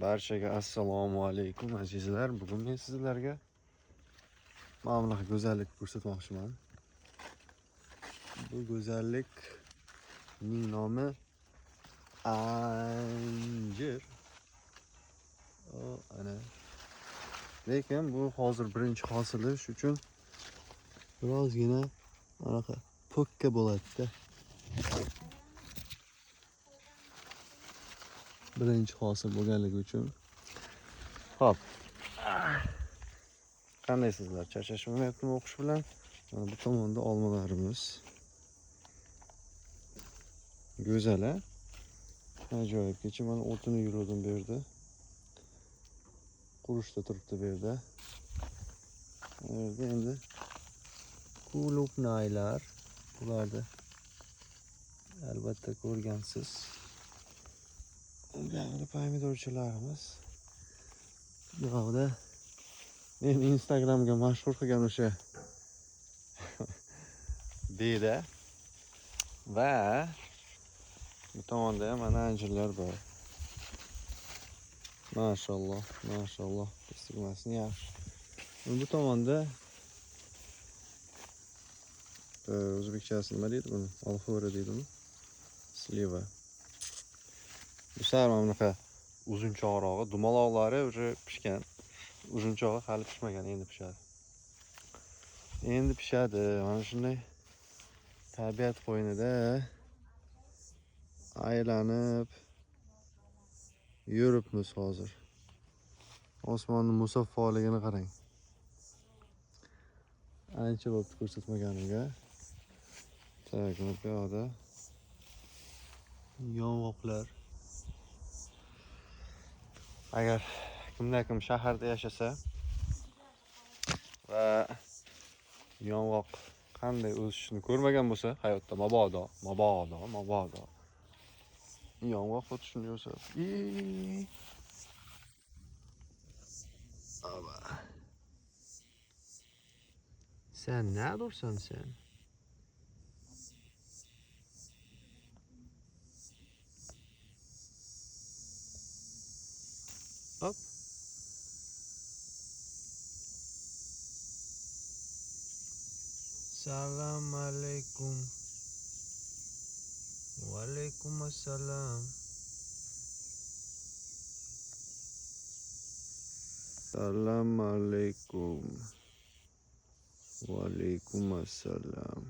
Barchaga assalomu alaykum azizlar. Bugun men sizlarga mana bunaqa go'zallik ko'rsatmoqchiman. Bu go'zallikning nomi anjir. O ana. Lekin bu hozir birinchi hosili, shu uchun birozgina anaqa po'kka bo'ladi-da. Birinchi hosil bo'lganligi uchun. Xo'p. Qandaysizlar? Charchashmayaptimi o'qish bilan? Mana bu tomonda olmalarimiz. Go'zal, a? Ajoyib. Kecha mana o'tini yurdim bu yerda. Qurishda turibdi bu yerda. Bu yerda endi kulupnaylar. Bularni albatta ko'rgansiz. Bu yoqda pomidorchilarimiz. Bu yoqda men Instagramga mashhur qilgan o'sha beda va bu tomonda ham mana anjirlar bor. Maşalloh, maşalloh. Istig'masini yaxshi. Bu tomonda o'zbekchasi nima deydi buni? Olxo'ri deydimi? Sliva. Bu sal mana bunaqa uzunchoqrog'i, dumaloqlari уже pishgan. Uzunchog'i hali pishmagan, endi pishadi. Endi pishadi. Mana shunday tabiat qo'ynida aylanib yuribmiz hozir. Osmonning musaffoligini qarang. Ancha vaqt ko'rsatmaganimga. Tak, bu yoqda yong'oqlar. Agar kimda-kim shaharda yashasa va yong'oq qanday o'sishini ko'rmagan bo'lsa hayotda, mabodo, mabodo, mabodo yong'oq o'tishini ko'rsa, sen ne dursan sen? Hop. Salam alaykum. Va alaykum assalam. Salam alaykum. Va alaykum assalam.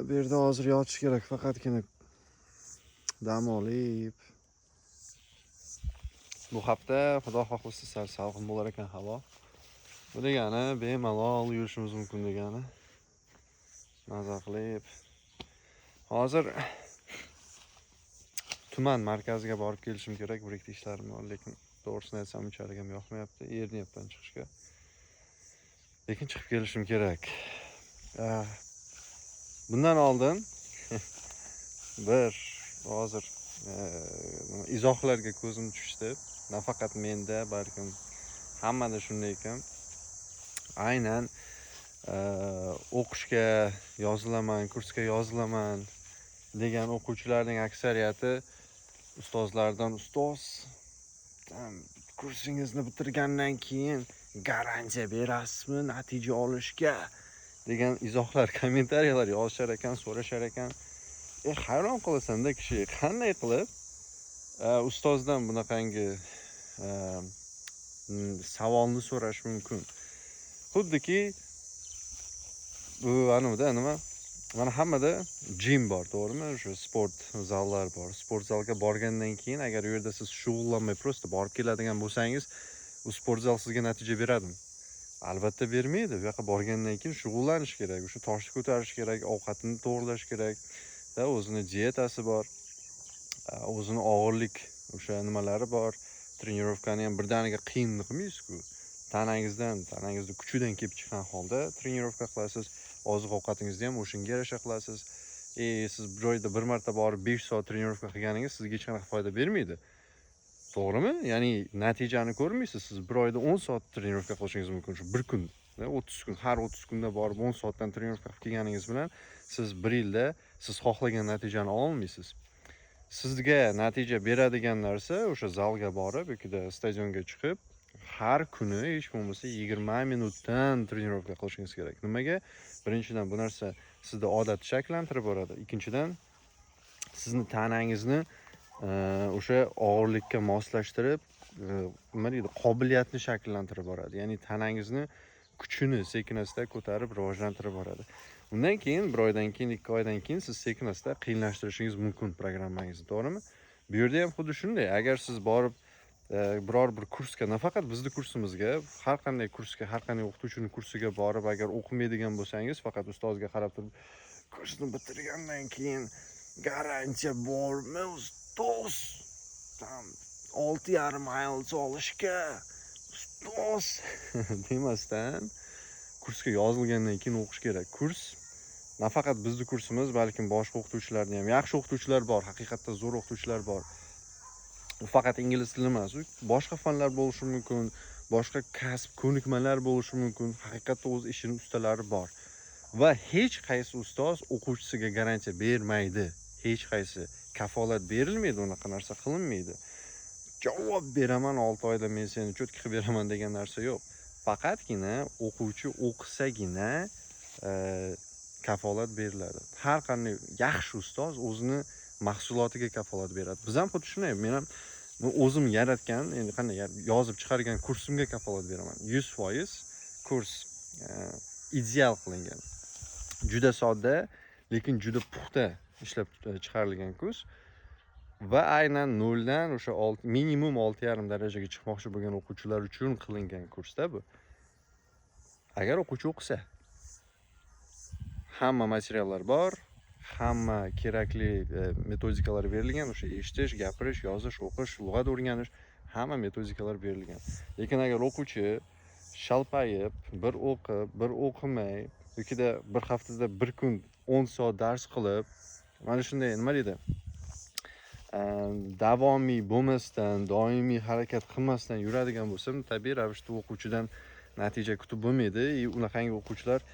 Bu yerda hozir yotish kerak, faqatgina dam olib. Bu hafta Xudo xohlasa sal salqin bo'lar ekan havo. Bu degani bemalol yurishimiz mumkin degani. Maza qilib. Hozir tuman markaziga borib kelishim kerak, bir ikkita ishlarim bor, lekin to'g'risini aytsam unchalik ham yoqmayapti, erinyapman chiqishga. Lekin chiqib kelishim kerak. Bundan oldin bir hozir izohlarga ko'zim tushdi. Nafaqat menda, balkim hammada shunday ekan. Aynan o'qishga yozilaman, kursga yozilaman degan o'quvchilarning aksariyati ustozlardan, ustoz, kursingizni bitirgandan keyin garantiya berasizmi natija olishga degan izohlar, kommentariyalar yozishar ekan, so'rashar ekan. Hayron qolasan-da kishi, qanday qilib ustozdan bunaqangi savolni so'rash mumkin? Xuddiki bu anavda nima? Mana hammada gym bor, to'g'rimi? O'sha sport zallar bor. Sport zalga borgandan keyin agar u yerda siz shug'ullanmay просто borib keladigan bo'lsangiz, u sport zal sizga natija beradimi? Albatta bermaydi. Bu yoqqa borgandan keyin shug'ullanish kerak, o'sha toshni ko'tarish kerak, ovqatini to'g'rilash kerak. Da o'zini dietasi bor, o'zini og'irlik o'sha nimalari bor. Trenirovkani ham birdaniga qiyin qilmaysiz-ku. Tanangizdan, tanangizni kuchidan kelib chiqqan holda trenirovka qilasiz. Oziq-ovqatingizni ham o'shanga yarasha qilasiz. Siz bir joyda bir marta borib 5 soat trenirovka qilganingiz sizga hech qanaqa foyda bermaydi. To'g'rimi? Ya'ni natijani ko'rmaysiz. Siz bir oyda 10 soat trenirovka qilishingiz mumkin. Shu bir kun, 30 kun, har 30 kunda borib 10 soatdan trenirovka qilib kelganingiz bilan siz bir yilda siz xohlagan natijani ola olmaysiz. Sizga natija beradigan narsa o'sha zalga borib yokida stadionga chiqib, har kuni hech bo'lmasa 20 minutdan тренировка qilishingiz kerak. Nimaga? Birinchidan, bu narsa sizda odat shakllantirib boradi. Ikkinchidan, sizni tanangizni o'sha og'irlikka moslashtirib, nima deydi, qobiliyatni shakllantirib boradi. Ya'ni tanangizni kuchini sekin asta ko'tarib, rivojlantirib boradi. Undan keyin bir oydan keyin, 2 oydan keyin siz sekin asta qiyinlashtirishingiz mumkin programmangizni, to'g'rimi? Bu yerda ham xuddi shunday. Agar siz borib biror bir kursga, nafaqat bizni kursimizga, har qanday kursga, har qanday o'qituvchini kursiga borib, agar o'qimaydigan bo'lsangiz, faqat ustozga qarab turib, kursni bitirgandan keyin garantiya bormi, ustoz? Там 6,5 IELTS olishga, ustoz, demasdan kursga yozilgandan keyin o'qish kerak. Kurs nafaqat bizni kursimiz, balkim boshqa o'qituvchilarni ham, yaxshi o'qituvchilar bor, haqiqatda zo'r o'qituvchilar bor. U faqat ingliz tili emas, u boshqa fanlar bo'lishi mumkin, boshqa kasb ko'nikmalar bo'lishi mumkin. Haqiqatda o'z ishini ustalari bor. Va hech qaysi ustoz o'quvchisiga garantiya bermaydi. Hech qaysi kafolat berilmaydi, unaqa narsa qilinmaydi. Javob beraman, 6 oyda men seni чётко qilib beraman degan narsa yo'q. Faqatgina o'quvchi o'qisagina kafolat beriladi. Har qanday yaxshi ustoz o'zini mahsulotiga kafolat beradi. Biz ham xuddi shunday, men ham o'zim yaratgan, endi qanday yozib chiqargan kursimga kafolat beraman. 100% kurs ideal qilingan. Juda sodda, lekin juda puxta ishlab chiqarilgan kurs va aynan noldan o'sha minimum 6,5 darajaga chiqmoqchi bo'lgan o'quvchilar uchun qilingan kursda bu. Agar o'quvchi o'qisa, hamma materiallar bor, hamma kerakli metodikalar berilgan, o'sha eshitish, gapirish, yozish, o'qish, lug'at o'rganish, hamma metodikalar berilgan. Lekin agar o'quvchi shalpayib, bir o'qib, bir o'qimay, yokida bir haftada bir kun 10 soat dars qilib, mana shunday, nima deydi, davomiy bo'lmasdan, doimiy harakat qilmasdan yuradigan bo'lsa, tabiiy ravishda o'quvchidan natija kutib bo'lmaydi. И unaqangi o'quvchilar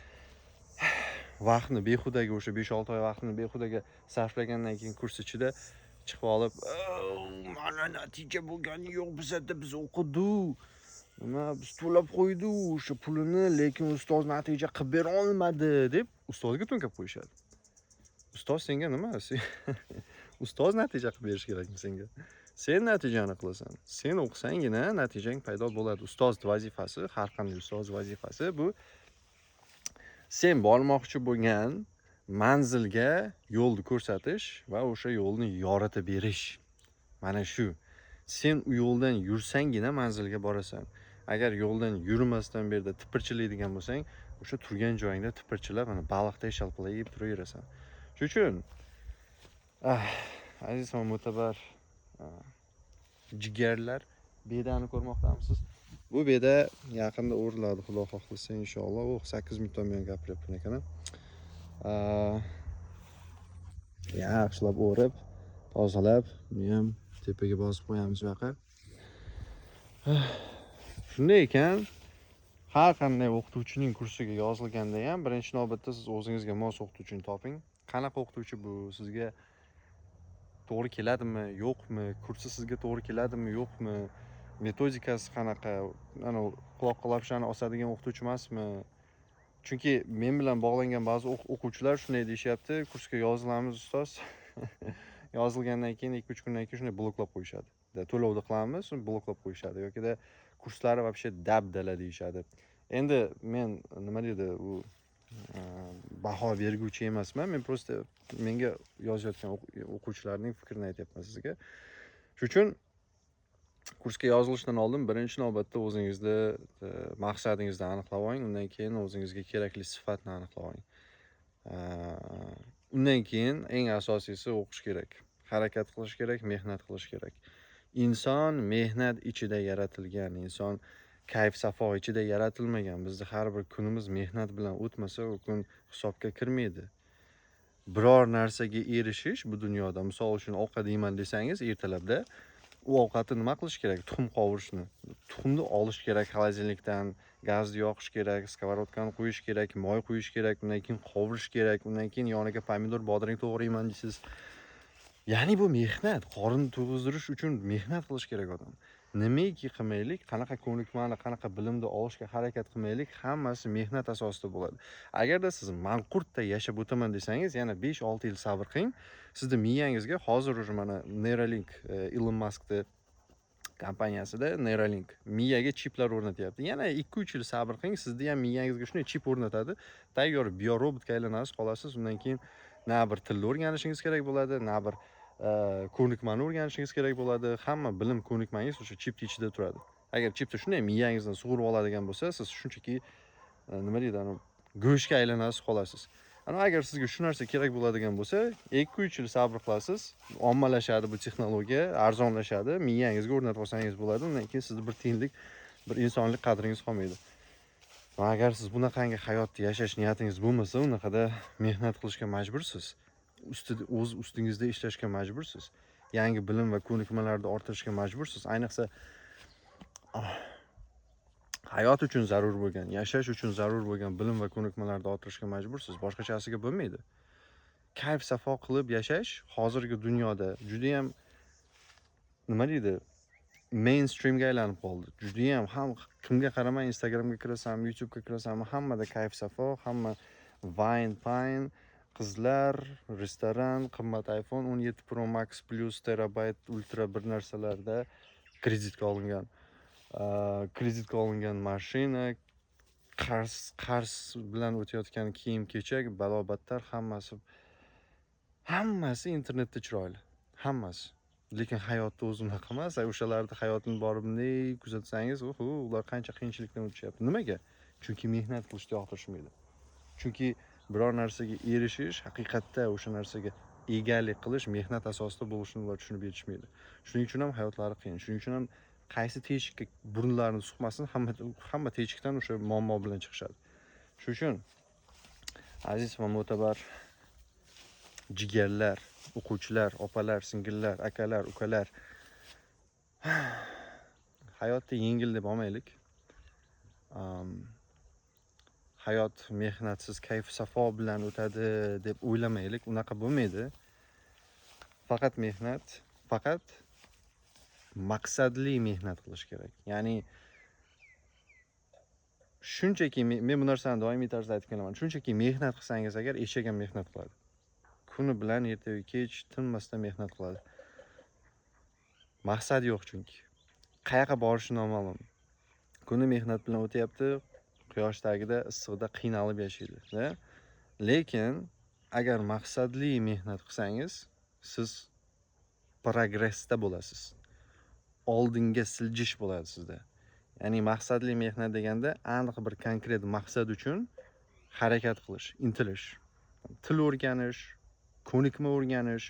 vaqtni behudaga, o'sha 5-6 oy vaqtini behudaga sarflagandan keyin kurs ichida chiqib olib, mana natija bo'lgani yo'q bizada, biz o'qidik, nima, biz to'lab qo'ydik o'sha pulini, lekin ustoz natija qilib bera olmadi, deb ustozga to'nkab qo'yishadi. Ustoz senga nima? Ustoz natija qilib berish kerakmi senga? Sen natijani qilasan. Sen o'qisanggina natijang paydo bo'ladi. Ustoz vazifasi, har qanday ustoz vazifasi bu sen bormoqchi bo'lgan manzilga yo'lni ko'rsatish va o'sha yo'lni yoritib berish. Mana shu. Sen u yo'ldan yursanggina manzilga borasan. Agar yo'ldan yurmasdan bu yerda tipirchilaydigan bo'lsang, o'sha turgan joyingda tipirchilab, mana baliqday shalpillayib turaverasan. Shuning uchun, aziz va mo'tabar jigarlar, bedani ko'rmoqdamisiz? Bu beda yaqinda o'riladi, Xudo xohlasa, inshaalloh. Oh, 8 minutdan buyon gapiryapman ekan. Yaxshilab o'rib, tozalab, buni ham tepaga bosib qo'yamiz bu yoqqa. Shunday ekan, har qanday o'qituvchining kursiga yozilganda ham birinchi navbatda siz o'zingizga mos o'qituvchini toping. Qanaqa o'qituvchi bu? Sizga to'g'ri keladimi, yo'qmi? Kursi sizga to'g'ri keladimi, yo'qmi? Metodikasi qanaqa? Ana quloqqa lapshani osadigan o'qituvchi emasmi? Chunki men bilan bog'langan ba'zi o'quvchilar shunday deyishyapti: kursga yozilamiz, ustoz. Yozilgandan keyin 2-3 kundan keyin shunday bloklab qo'yishadi. To'lovni qilamiz, bloklab qo'yishadi yokida kurslari вообще dabdala deyishadi. Endi men, nima deydi, u baho berguvchi emasman. Men просто menga yozayotgan o'quvchilarning fikrini aytyapman sizga. Shuning uchun kursga yozilishdan oldin birinchi navbatda o'zingizni maqsadingizni aniqlab oling, undan keyin o'zingizga kerakli sifatni aniqlab oling. Undan keyin eng asosiysi o'qish kerak, harakat qilish kerak, mehnat qilish kerak. Inson mehnat ichida yaratilgan, inson kayf safo ichida yaratilmagan. Bizni har bir kunimiz mehnat bilan o'tmasa, u kun hisobga kirmaydi. Biror narsaga erishish bu dunyoda, misol uchun, ovqat yeyman desangiz ertalabda, u ovqatni nima qilish kerak? Tuxum qovurishni. Tuxumni olish kerak холодильник dan, gazni yoqish kerak, сковородка ni qo'yish kerak, moy quyish kerak, undan keyin qovurish kerak, undan keyin yoniga pomidor, bodring to'g'rayman deysiz. Ya'ni bu mehnat, qorin to'yg'izdirish uchun mehnat qilish kerak odam. Nimaiki qilmaylik, qanaqa ko'nikmani, qanaqa bilimni olishga harakat qilmaylik, hammasi mehnat asosida bo'ladi. Agarda siz manqurtda yashab o'taman desangiz, yana 5-6 yil sabr qiling. Sizni miyangizga hozir уже mana Neuralink, Elon Muskni kompaniyasida Neuralink miyaga chiplar o'rnatyapti. Yana 2-3 yil sabr qiling, sizni ham miyangizga shunday chip o'rnatadi. Tayyor biorobotga aylanasiz, qolasiz. Undan keyin na bir tilni o'rganishingiz kerak bo'ladi, na bir ko'nikmani o'rganishingiz kerak bo'ladi. Hamma bilim ko'nikmangiz o'sha chipni ichida turadi. Agar chipni shunday miyangizdan sug'urib oladigan bo'lsa, siz shunchaki nima deydi, anavi go'shtga aylanasiz, qolasiz. Ana agar sizga shu narsa kerak bo'ladigan bo'lsa, 2-3 yil sabr qilasiz, ommalashadi bu texnologiya, arzonlashadi, miyangizga o'rnatib olsangiz bo'ladi. Undan keyin sizni bir tiyinlik, bir insonlik qadringiz qolmaydi. Va agar siz bunaqangi hayotda yashash niyatingiz bo'lmasa, unaqada mehnat qilishga majbursiz. Ustida o'z ustingizda ishlashga majbursiz. Yangi bilim va ko'nikmalarni orttirishga majbursiz. Ayniqsa hayot uchun zarur bo'lgan, yashash uchun zarur bo'lgan bilim va ko'nikmalarni orttirishga majbursiz. Boshqachasiga bo'lmaydi. Kayf safo qilib yashash hozirgi dunyoda juda ham nima deydi, mainstreamga aylanib qoldi. Juda ham ham kimga qaramay Instagramga kirasanmi, YouTubega kirasanmi, hammada kayf safo, hamma vine, pine, qizlar, restoran, qimmat iPhone 17 Pro Max Plus terabayt ultra bir narsalarda kreditga olingan. Kreditga olingan mashina, qarz bilan o'tayotgan kiyim-kechak, balo-battar hammasi internetda chiroyli. Hammasi. Lekin hayotda o'zi unaqa emas. O'shalarni hayotini borib bunday kuzatsangiz, uhu, ular qancha qiyinchilikdan o'tishyapti. Nimaga? Chunki mehnat qilishni yoqtirishmaydi. Chunki biror narsaga erishish, haqiqatda o'sha narsaga egalik qilish mehnat asosida bo'lishini ular tushunib yetishmaydi. Shuning uchun ham hayotlari qiyin. Shuning uchun ham qaysi teshikka burunlarini suqmasin, hamma teshikdan o'sha muammo bilan chiqishadi. Shuning uchun aziz va mo'tabar jigarlar, o'quvchilar, opalar, singillar, akalar, ukalar, hayotni yengil deb olmaylik. Hayot mehnatsiz kayf safo bilan o'tadi deb o'ylamaylik. Unaqa bo'lmaydi. Faqat mehnat, faqat maqsadli mehnat qilish kerak. Ya'ni shunchaki men bu narsani doimiy tarzda aytib kelaman. Shunchaki mehnat qilsangiz agar, eshak ham mehnat qiladi. Kuni bilan ertayu kech tinmasdan mehnat qiladi. Maqsad yo'q chunki. Qayoqqa borishi noma'lum. Kuni mehnat bilan o'tyapti, quyosh tagida, issiqda qiynalib yashaydi, da? Lekin agar maqsadli mehnat qilsangiz, siz progressda bo'lasiz. Oldinga siljish bo'ladi sizda. Ya'ni maqsadli mehnat deganda aniq bir konkret maqsad uchun harakat qilish, intilish, til o'rganish, ko'nikma o'rganish,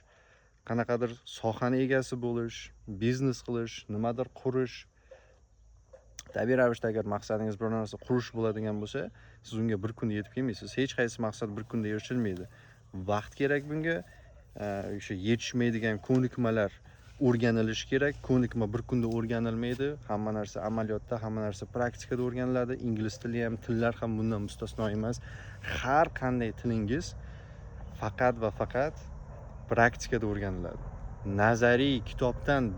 qanaqadir sohani egasi bo'lish, biznes qilish, nimadir qurish. Tabiiy ravishda agar maqsadingiz bir narsa qurish bo'ladigan bo'lsa, siz unga bir kunda yetib kelmaysiz. Hech qaysi maqsad bir kunda erishilmaydi. Vaqt kerak bunga, o'sha yetishmaydigan ko'nikmalar o'rganilishi kerak. Ko'nikma bir kunda o'rganilmaydi. Hamma narsa amaliyotda, hamma narsa praktikada o'rganiladi. Ingliz tili ham, tillar ham bundan mustasno emas. Har qanday tilingiz faqat va faqat praktikada o'rganiladi. Nazariy kitobdan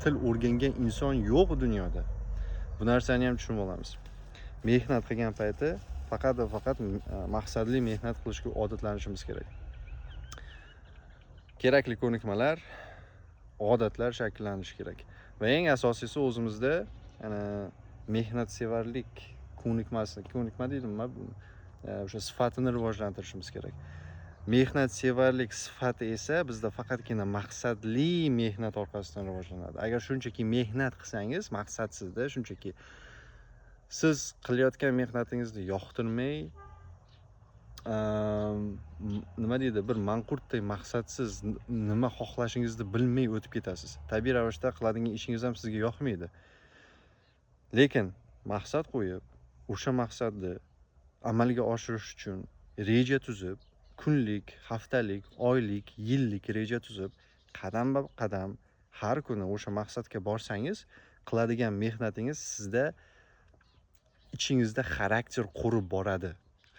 til o'rgangan inson yo'q dunyoda. Bu narsani ham tushunib olamiz. Mehnat qilgan payti faqat va faqat maqsadli mehnat qilishga odatlanishimiz kerak. Kerakli ko'nikmalar, odatlar shakllanishi kerak. Va eng asosiysi o'zimizda ana mehnatsevarlik ko'nikmasi, ko'nikma deydimi, o'sha sifatini rivojlantirishimiz kerak. Mehnatsevarlik sifati esa bizda faqatgina maqsadli mehnat orqasidan rivojlanadi. Agar shunchaki mehnat qilsangiz, maqsadsizda, shunchaki siz qilayotgan mehnatingizni yoqtirmay, nima deydi, bir manqurtday maqsadsiz nima xohlashingizni bilmay o'tib ketasiz. Tabiiy ravishda qiladigan ishingiz ham sizga yoqmaydi. Lekin maqsad qo'yib, o'sha maqsadni amalga oshirish uchun reja tuzib, kunlik, haftalik, oylik, yillik reja tuzib, qadamba-qadam har kuni o'sha maqsadga borsangiz, qiladigan mehnatingiz sizda ichingizda xarakter qurib boradi.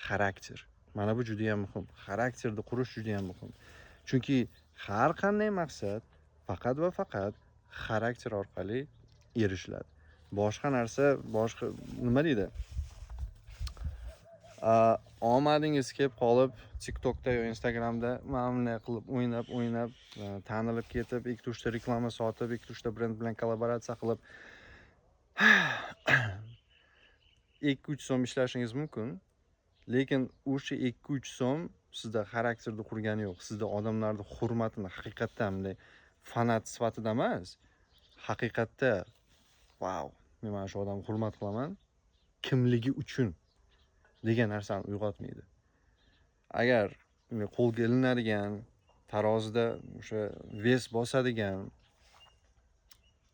Xarakter. Mana bu juda ham muhim. Xarakterni qurish juda ham muhim. Chunki Har qanday maqsad faqat va faqat xarakter orqali erishiladi. Boshqa narsa, boshqa nima deydi? Omadingiz kelib qolib TikTokda yo Instagramda mana bunday qilib o'ynab o'ynab tanilib ketib, 2-3 ta reklama sotib, 2-3 ta brend bilan kollaboratsiya qilib 2-3 so'm ishlashingiz mumkin. Lekin o'sha 2-3 so'm sizda xarakterni qurgani yo'q. Sizda odamlarning hurmatini haqiqatdan bunday fanat sifatida emas, haqiqatda vau, men mana shu odamni hurmat qilaman, kimligi uchun degan narsani uyg'otmaydi. Agar qo'lga ilinadigan, tarozida o'sha ves bosadigan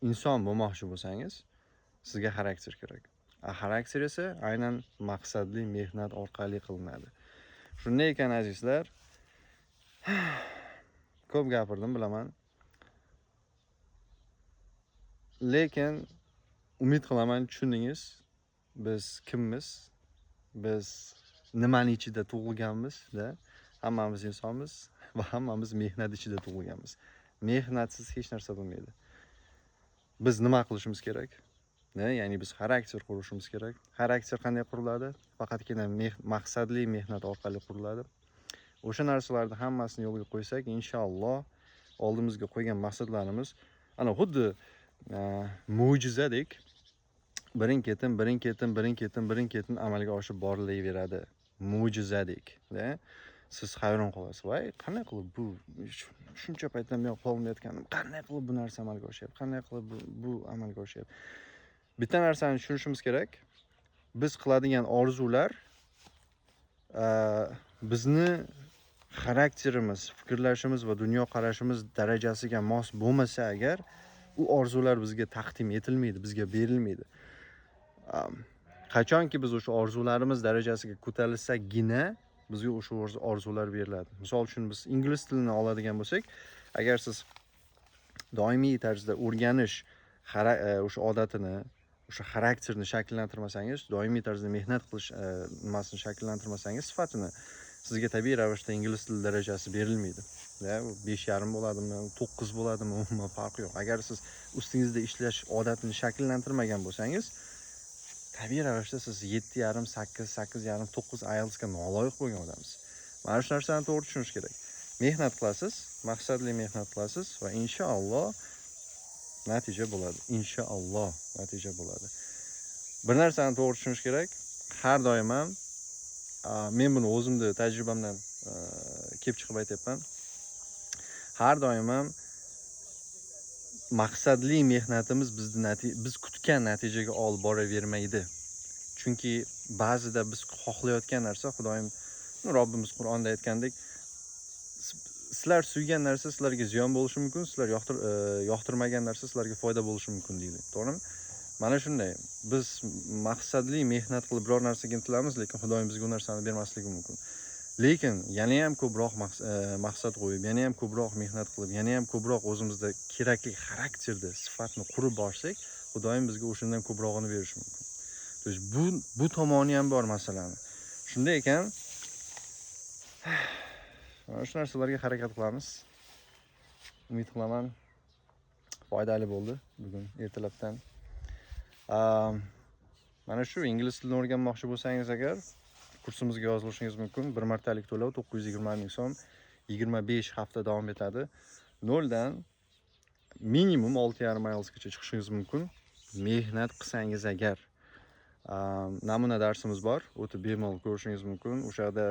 inson bo'lmoqchi bo'lsangiz, sizga xarakter kerak. Xarakter esa aynan maqsadli mehnat orqali qilinadi. Shunday ekan azizlar, ko'p gapirdim bilaman. Lekin umid qilaman tushundingiz. Biz kimmiz? Biz nimani ichida tug'ilganmiz, da? Hammamiz insonmiz va hammamiz mehnat ichida tug'ilganmiz. Mehnatsiz hech narsa bo'lmaydi. Biz nima qilishimiz kerak? Ya'ni biz xarakter qurishimiz kerak. Xarakter qanday quriladi? Faqatgina maqsadli mehnat orqali quriladi. O'sha narsalarni hammasini yo'lga qo'ysak, inshaalloh oldimizga qo'ygan maqsadlarimiz ana xuddi mo'jizadek birin-ketin, birin-ketin, birin-ketin, birin-ketin amalga oshib borilaveradi. Mo'jizadek, da? Siz hayron qolasiz. Voy, qanday qilib bu shuncha paytdan buyon qilolmayotganim, qanday qilib bu narsa amalga oshyapti? Qanday qilib bu amalga oshyapti? Bitta narsani tushunishimiz kerak. Biz qiladigan orzular bizni xarakterimiz, fikrlashimiz va dunyo qarashimiz darajasiga mos bo'lmasa agar, u orzular bizga taqdim etilmaydi, bizga berilmaydi. Qachonki biz o'sha orzularimiz darajasiga ko'tarilsakgina bizga o'sha orzular beriladi. Misol uchun biz ingliz tilini oladigan bo'lsak, agar siz doimiy tarzda o'rganish o'sha odatini, o'sha xarakterni shakllantirmasangiz, doimiy tarzda mehnat qilish nimasini shakllantirmasangiz, sifatini, sizga tabiiy ravishda ingliz tili darajasi berilmaydi. Da, 5.5 bo'ladimi, 9 bo'ladimi, umuman farqi yo'q. Agar siz ustingizda ishlash odatini shakllantirmagan bo'lsangiz, tabiiy ravishda siz 7.5, 8, 8.5, 9 IELTS ga noloyiq bo'lgan odamsiz. Mana shu narsani to'g'ri tushunish kerak. Mehnat qilasiz, maqsadli mehnat qilasiz va inshaalloh natija bo'ladi. Inshaalloh natija bo'ladi. Bir narsani to'g'ri tushunish kerak. Har doim ham, men buni o'zimni tajribamdan kelib chiqib aytyapman. Har doim ham maqsadli mehnatimiz biz kutgan natijaga olib boravermaydi. Chunki ba'zida biz xohlayotgan narsa, Xudoyim, Robbimiz Qur'onda aytgandek, sizlar suygan narsa sizlarga ziyon bo'lishi mumkin, sizlar yoqtirmagan narsa sizlarga foyda bo'lishi mumkin deydi. To'g'rimi? Mana shunday. Biz maqsadli mehnat qilib biror narsaga intilamiz, lekin Xudoyim bizga u narsani bermasligi mumkin. Lekin yana ham ko'proq maqsad qo'yib, yana ham ko'proq mehnat qilib, yana ham ko'proq o'zimizda kerakli xarakterni, sifatni qurib borsak, Xudoyim bizga o'shandan ko'prog'ini berishi mumkin. То есть bu tomoni ham bor masalani. Shunday ekan, mana shu narsalarga harakat qilamiz. Umid qilaman foydali bo'ldi bugun ertalabdan. Mana shu ingliz tilini o'rganmoqchi bo'lsangiz agar kursimizga yozilishingiz mumkin. Bir martalik to'lov 920 ming so'm, 25 hafta davom etadi. 0dan minimum 6.5 IELTS gacha chiqishingiz mumkin. Mehnat qilsangiz agar. Namuna darsimiz bor, o'tib bemalol ko'rishingiz mumkin. O'sha yerda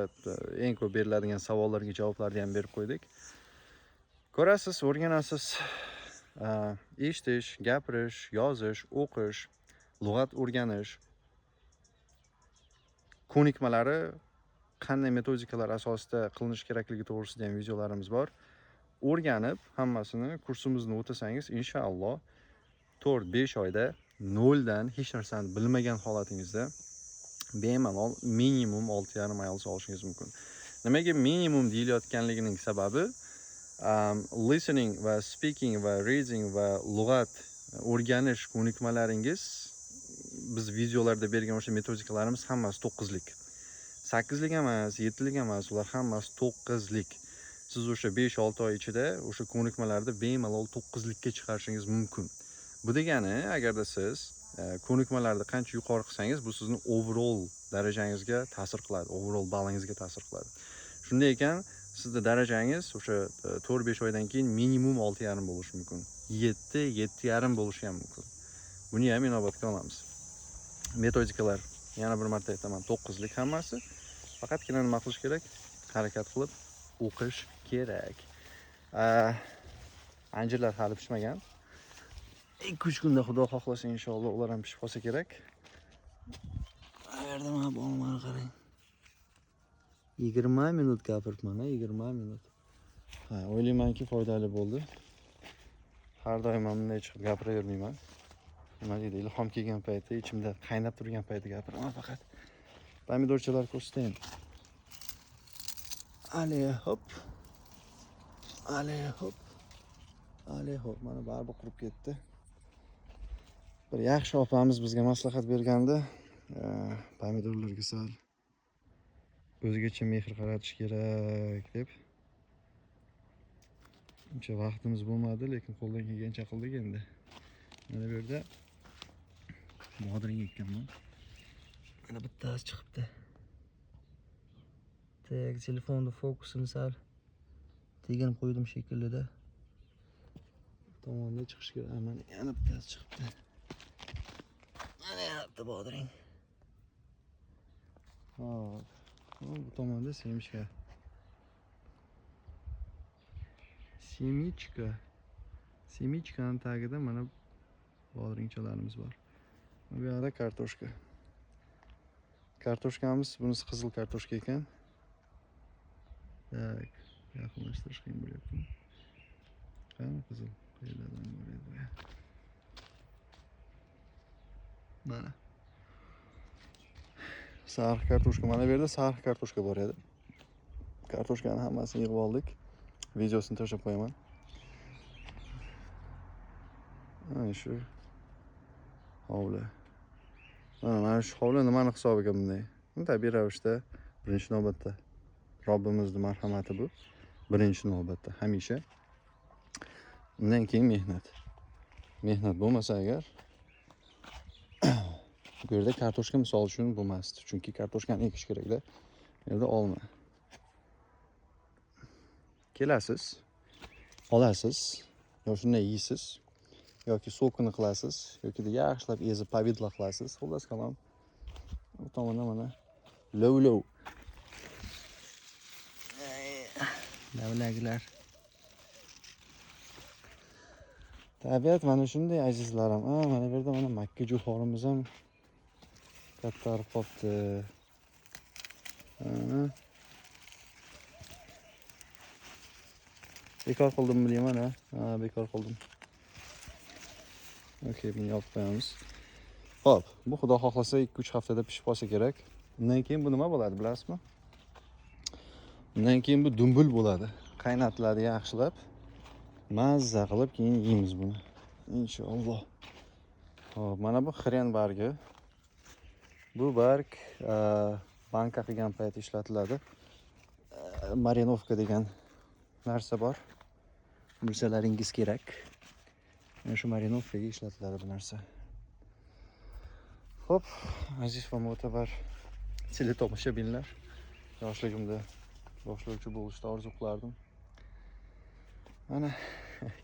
eng ko'p beriladigan savollarga javoblarni ham berib qo'ydik. Ko'rasiz, o'rganasiz. Eshitish, gapirish, yozish, o'qish, lug'at o'rganish ko'nikmalari qanday metodikalar asosida qilinishi kerakligi to'g'risida ham videolarimiz bor. O'rganib, hammasini kursimizni o'tasangiz, inshaalloh 4-5 oyda 0dan hech narsani bilmagan holatingizda bemalol minimum 6.5 IELTS olishingiz mumkin. Nimaga minimum deyilayotganligining sababi, listening va speaking va reading va lug'at o'rganish ko'nikmalaringiz biz videolarda bergan o'sha metodikalarimiz hammasi 9lik. 8lik emas, 7lik emas, ular hammasi 9lik. Siz o'sha 5-6 oy ichida o'sha ko'nikmalarni bemalol 9likka chiqarishingiz mumkin. Bu degani, agarda siz ko'nikmalarni qancha yuqori qilsangiz, bu sizni overall darajangizga ta'sir qiladi, overall ballingizga ta'sir qiladi. Shunday ekan, sizni darajangiz o'sha 4-5 oydan keyin minimum 6,5 bo'lishi mumkin. 7, 7,5 bo'lishi ham mumkin. Buni ham inobatga olamiz. Metodikalar, yana bir marta aytaman, 9lik hammasi. Faqatgina nima qilish kerak? Harakat qilib o'qish kerak. Anjirlar hali pishmagan. 2-3 kunda Xudo xohlasa inshaalloh ular ham pishib qolsa kerak. Yerda mana bu olmani qarang. 20 minut gapiribman, 20 minut. Ha, o'ylaymanki foydali bo'ldi. Har doim ham bunday chiqib gapiravermayman. Nima deydi, ilhom kelgan payti, ichimda qaynab turgan payti gapiraman faqat. Pomidorchalar ko'rsatayin. Ali hop. Ali hop. Ali hop, mana baribir qurib ketdi. Bir yaxshi opamiz bizga maslahat bergandi, pomidorlarga sal o'zgacha mehr qaratish kerak deb. Uncha vaqtimiz bo'lmadi, lekin qo'ldan kelgancha qildik endi. Mana bu yerda bodring ekkanman. Mana bittasi chiqibdi. Tek telefonni fokusini sal teginib qo'ydim shekillida. Tomonda chiqish kerak. Mana yana bittasi chiqibdi. Mana yana bitta bodring. Hop. Bu tomonda semishka. Semichka. Semichkaning tagida mana bodringchalarimiz bor. Bu yoqda kartoshka. Kartoshkamiz, bunisi qizil kartoshka ekan. Tak, yaqinlashtirish qiyin bo'lyapti. Qani qizil? Qayerdan bo'lyapti? Mana. Sariq kartoshka, mana bu yerda sariq kartoshka bor edi. Kartoshkani hammasini yig'ib oldik. Videosini tashlab qo'yaman. Mana shu hovli. Mana shu hovli nimani hisobiga bunday? Tabiiy ravishda birinchi navbatda Robbimizning marhamati bu. Birinchi navbatda hamisha. Undan keyin mehnat. Mehnat bo'lmasa agar bu yerda kartoshka misol uchun bo'lmasdi. Chunki kartoshkani ekish kerakda. Bu yerda olma. Kelasiz, olasiz, yo shunday yeysiz, yoki sokini qilasiz, yoki yaxshilab ezib pavidla qilasiz. Xullas kalom, bu tomonda mana lov-lov. Lavlaglar. Tabiat mana shunday azizlarim. Mana bu yerda mana makka jo'xorimiz ham kattarib qolibdi. Bekor qildimmi deyman, ha? Ha, bekor qildim. Okey, buni yopib qo'yamiz. Xo'p, bu Xudo xohlasa 2-3 haftada pishib qolsa kerak. Undan keyin bu nima bo'ladi, bilasizmi? Undan keyin bu dumbul bo'ladi. Qaynatiladi yaxshilab. Mazza qilib keyin yeymiz buni. Inshaalloh. Xo'p, mana bu xren bargi. Bu barg banka qilgan payt ishlatiladi. Marinovka degan narsa bor. Bilsalaringiz kerak. Mana shu marinovkaga ishlatiladi bu narsa. Xo'p, aziz va mo'tabar teletomoshabinlar, yoshligimda boshlovchi bo'lishni orzu qilardim. Mana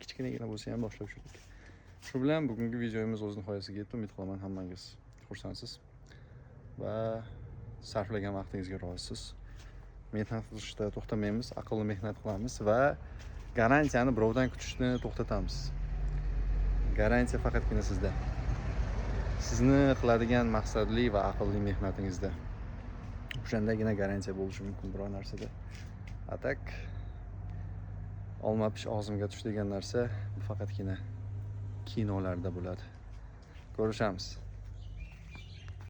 kichkinagina bo'lsa ham boshlovchilik. Shu bilan bugungi videomiz o'z nihoyasiga yetdi. Umid qilaman hammangiz xursandsiz va sarflagan vaqtingizga rozisiz. Mehnat qilishda to'xtamaymiz, aqlli mehnat qilamiz va garantiyani birovdan kutishni to'xtatamiz. Garantiya faqatgina sizda. Sizni qiladigan maqsadli va aqlli mehnatingizda. O'shandagina garantiya bo'lishi mumkin biror narsada. A tak olma pish og'zimga tush degan narsa bu faqatgina kinolarda bo'ladi. Ko'rishamiz.